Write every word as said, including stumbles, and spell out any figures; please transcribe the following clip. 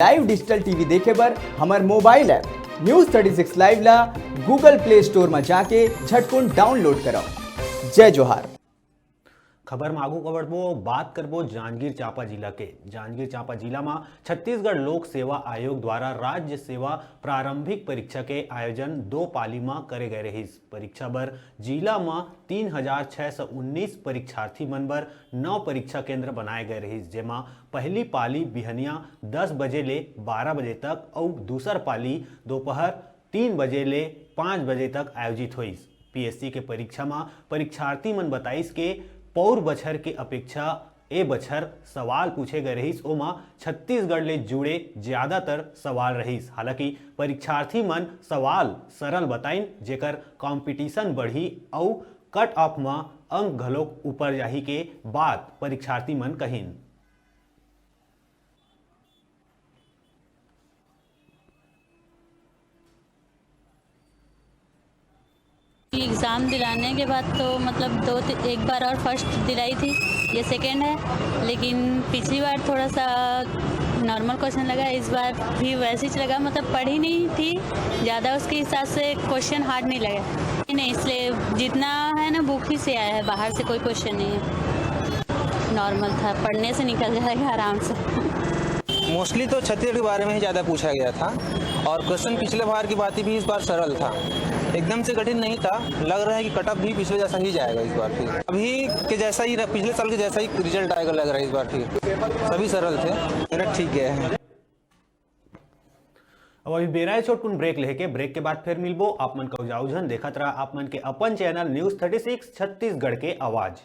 Live digital TV देखे बर हमर mobile app news thirty six live ला Google Play Store म जाके झटकुन डाउनलोड करव। जय जोहार। खबर म आगू बढ़बो, बात करबो जांजगीर चांपा जिला के। जांजगीर चांपा जिला म छत्तीसगढ़ लोक सेवा आयोग द्वारा राज्य सेवा प्रारंभिक परीक्षा के आयोजन दो पाली म करे गए रहिस। परीक्षा बर जिला म तीन हजार छह सौ उन्नीस परीक्षार्थी मन बर नौ परीक्षा केंद्र बनाए गए रहिस, जेमा पहली पाली बिहनिया दस बजे ले बारह बजे तक अउ दूसर पाली दोपहर तीन बजे ले पाँच बजे तक आयोजित होइस। पीएससी के परीक्षा म परीक्षार्थी मन बताइस के पौर बछर के अपेक्षा ए बछर सवाल पूछे गए रहिस, ओमा छत्तीसगढ़ ले जुड़े ज्यादातर सवाल रहिस। हालांकि परीक्षार्थी मन सवाल सरल बताइन, जेकर कंपटीशन बढ़ी अउ कट ऑफ म अंक घलोक ऊपर जाही के बात परीक्षार्थी मन कहिन। एग्ज़ाम दिलाने के बाद तो मतलब दो ति-, एक बार और फर्स्ट दिलाई थी, ये सेकंड है, लेकिन पिछली बार थोड़ा सा नॉर्मल क्वेश्चन लगा, इस बार भी वैसे ही लगा, मतलब पढ़ी नहीं थी ज़्यादा, उसके हिसाब से क्वेश्चन हार्ड नहीं लगा। नहीं, इसलिए जितना है ना बुक ही से आया है, बाहर से कोई क्वेश्चन नहीं है, नॉर्मल था, पढ़ने से निकल जाएगा आराम से। मोस्टली तो छत्तीसगढ़ के बारे में ही ज़्यादा पूछा गया था और क्वेश्चन पिछले बार की बात ही भी इस बार सरल था, एकदम से कठिन नहीं था। लग रहा है कि कट ऑफ भी पिछले जैसा ही जाएगा इस बार, फिर अभी के जैसा ही, पिछले साल के जैसा ही रिजल्ट आएगा लग रहा है इस बार, फिर सभी सरल थे, मेहनत ठीक गया है। अब अभी बेरा ए छोटकुन ब्रेक लेके, ब्रेक के बाद फिर मिलबो। आप मन का जाऊ झन, देखत रहा आप मन के अपन channel news thirty six Chhattisgarh के आवाज़।